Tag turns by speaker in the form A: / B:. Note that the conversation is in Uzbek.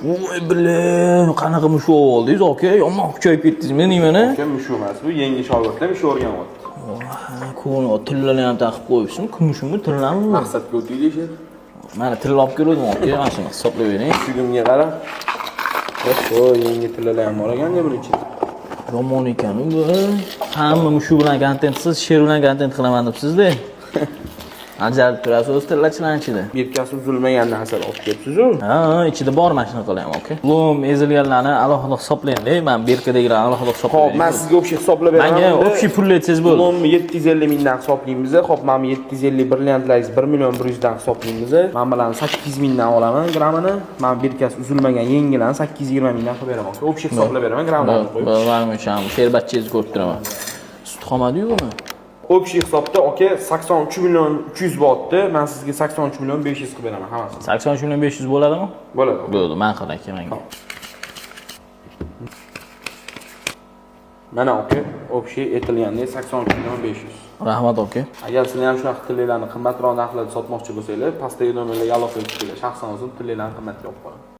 A: Voy, блин, qanaqa mushuk oldingiz, aka? Yomon kuchayib ketdingizmi nimani?
B: Aka, mushuk emas, bu yangi shogirdlar mushuk o'rganyapti.
A: Ko'ni tillalarni ham taqib qo'yibsizmi? Kumushmi, tillami bu?
B: Maqsadga o'taylik sher.
A: Mana tilla olib keluvdim, aka, mana shuni hisoblab bering.
B: Mushugimga qara. Oho, yangi tillalar ham bor ekanda buni ichida.
A: Yomon ekan bu. Hamma mushuk bilan kontentsiz, sher bilan kontent qilaman debsiz-da. Ajalib turasiz o'zi tillachilarning ichida.
B: Бирка si uzilmagan narsalar olib kelibsiz-u.
A: Ha, ichida bor mana shunaqalar ham, aka. Лом ezilganlarni alohida hisoblayman, man бирка dagilarni alohida hisoblayman.
B: Xo'p, men sizga общий hisoblab beraman.
A: Menga общий pulni aytsangiz bo'ldi.
B: Лом 750 mingdan hisoblaymiz. Xo'p, mana bu 750 brilliantlaringiz 1 million 100 dan hisoblaymiz. Men bilan 800 mingdan olaman grammini. Men бирка si uzilmagan yengilarni 820 mingdan qilib beraman. Общий hisoblab beraman grammlarni qo'yib.
A: Manimcha uchun sherbachchangizni ko'rib turaman. Sut xomadi-yu buni.
B: Общий hisobda, aka, 83 million 300 bo'lyapti. Men sizga 83 million 500 qilib beraman hammasini.
A: 83 million 500 bo'ladimi?
B: Bo'ladi.
A: Bo'ldi, ma'qul, aka, menga.
B: Mana, aka, общий aytilgandek 83 million 500.
A: Rahmat, aka.
B: Agar sizlar ham shunaqa tilliklarni qimmatroq narxlarda sotmoqchi bo'lsanglar, pastdagi nomerlarga aloqaga chiqinglar. Shaxsan o'zim tilliklarni qimmatga olib qo'yaman.